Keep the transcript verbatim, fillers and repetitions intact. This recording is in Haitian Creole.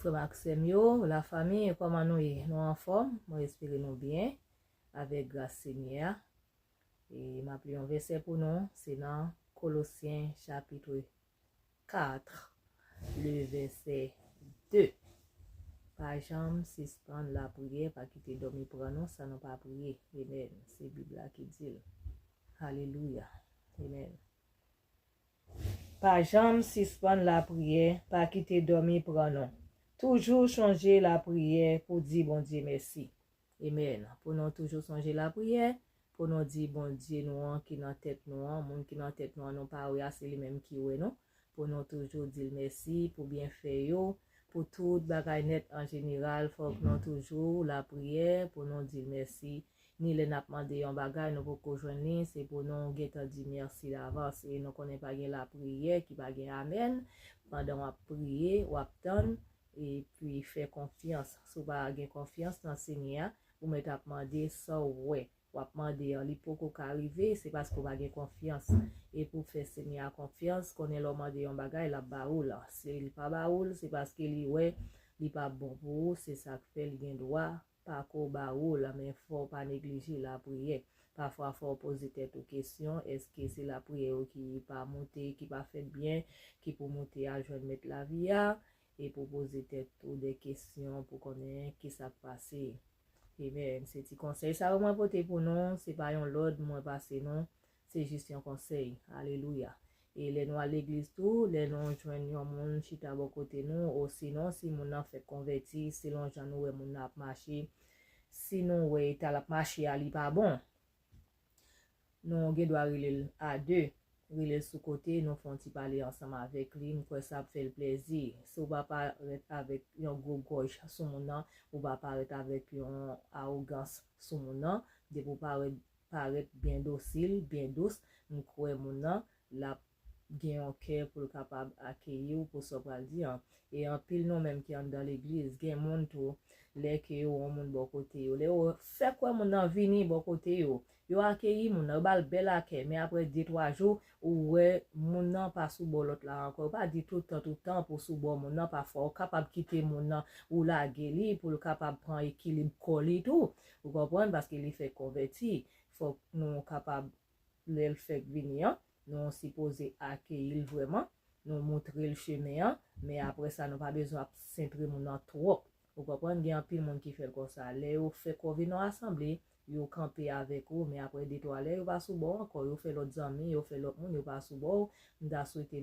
Frè m ak sè m yo, lafanmi, kòman nou ye? Nou anfòm? Mwen espere nou byen, avèk gras Senyè a. E m ap li yon vèsè pou nou, se nan Kolosyen chapit kat, le vèsè de. Pa janm sispann lapriyè, pa kite dòmi pran nou san nou pa priye. Amen. Se Bib la ki di l. Alelouya. Amen. Pa janm sispann lapriyè, pa kite dòmi pran nou. Toujou chonje lapriyè pou di Bondye mèsi. Amen. Pou nou toujou sonje lapriyè, pou nou di Bondye nou an ki nan tèt nou an, moun ki nan tèt nou an, nou pa wè a, se li menm ki wè nou. Pou nou toujou di l mèsi pou byenfè yo, pou tout bagay nèt an jeneral, fòk nou toujou lapriyè, pou nou di l mèsi. Ni lè n ap mande yon bagay, nou poko jwenn li, se pou nou gentan di mèsi davans. E nou konnen pa gen lapriyè ki pa gen amèn. Pandan w ap priye, w ap tann, epi fè konfyans. Si w pa gen konfyans nan Senyè a, ou mèt ap mande sa w wè. W ap mande an, li poko ka rive, se paske w pa gen konfyans. E pou fè Senyè a konfyans, konnen lè w mande yon bagay, l ap ba ou l. Si li pa ba ou l, se paske li wè li pa bon pou ou, se sa k fè li gen dwa pako ba ou l, men fò w pa neglije lapriyè. Pafwa, fò w poze tèt ou kesyon, èske se lapriyè yo ki pa moute, ki pa fèt byen, ki pou moute al jwenn Mèt lavi a? E pou poze tèt ou de kesyon pou konnen ki sa k pase. Amen. Se ti konsèy sa yo mwen pote pou nou, se pa yon lòd mwen pase nou, se jis yon konsèy. Alelouya. E lè nou al legliz tou, lè nou jwenn yon moun chita bò kote nou, osinon si moun nan fèk konvèti, selon jan nou wè moun nan ap mache, si nou wè eta l ap mache a li pa bon, nou gen dwa rele l a de, rele l sou kote, nou fè yon ti pale ansanm avèk li, m kwè sa ap fè l plèzi. Si w pa parèt avèk yon gwo gòj sou moun nan, ou pa parèt avèk yon awogans sou moun nan, depi w parèt, parèt byen dosil, byen dous, m kwè moun nan, l ap gen yon kè pou l kapab akeyi w pou sa w pral di an. E anpil nou menm ki anndan legliz, gen moun tou, lè ke yo wè yon moun bò kote yo, lè yo fèk wè moun nan vini bò kote yo, yo akeyi moun nan, yo ba l bèl akèy, men apre de twa jou, ou wè moun nan pa sou bò lòt la ankò. Yo pa di tout tan, tout tan pou sou bò moun nan, pafwa ou kapab kite moun nan, ou lage li pou l kapab pran ekilib kò li tou. Ou konprann? Paske li fèk konvèti. Fòk nou kapab, lè l fèk vini an, nou sipoze akeyi l vrèman, nou moutre l chemen an, men apre sa, nou pa bezwen ap sentre moun nan twòp. Ou konprann? Gen anpil moun ki fè l konsa. Lè yo fèk yo vin nan asanble, yo kanpe avèk ou, men apre de twa lè, yo pa sou bò w ankò, yo fè lòt zanmi, yo fè lòt moun, yo pa sou bò w. M ta swete